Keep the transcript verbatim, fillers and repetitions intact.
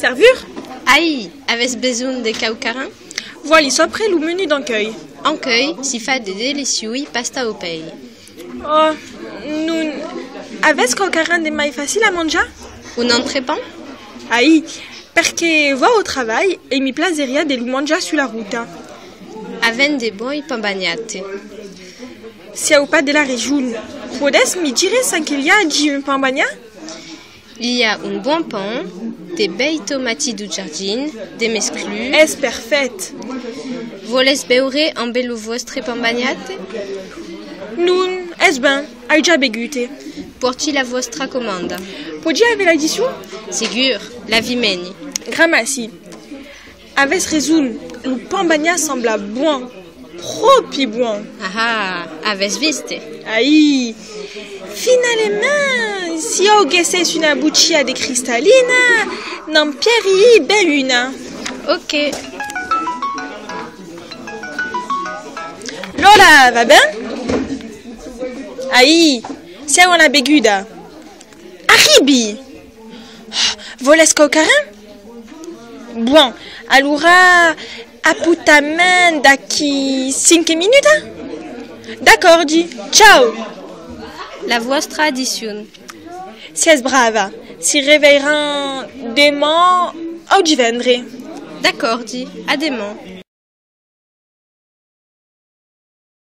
Servur? Ai, avètz besonh de quauquarren? Vòli saupre lo menú d'encuei. Encuei, si fa de delicioi pasta au pei. Oh, non. Avètz quauquarren de mai facil a manjar? Un entrepan? Ai, perque vau au travalh e mi plaseriá de lo manjar sus la rota. Avèm de bòi pan banhat. Siáu pas de la region. Podètz mi dire ça'n que li a aquí un pan banhat? Li a un bon pan, de bèi tomati dau jardin, de mesclun. Es perfèit. Volètz beure ambe lo vòstre pan banhat? Non, es ben, ai ja begut. Pòrti la vòstra comanda. Pòdi aver l'adicion? Segur, la vi meni. Gramací. Avètz rason, lo pan banhat sembla bon, pròpi bon. Ah, avètz vist? Ai, finalament, si auguèssetz una botilha de cristalina, n'en pièri ben una. Ok. Lola, va ben? Ai, siáu a la beguda. Arribi! Volètz quauquarren? Bon, alora, apotament d'aquí cinc minutas? D'acòrdi, ciao! La vòstra adicion. Siás brava, si reveiram deman au divendres. D'acòrdi, a deman.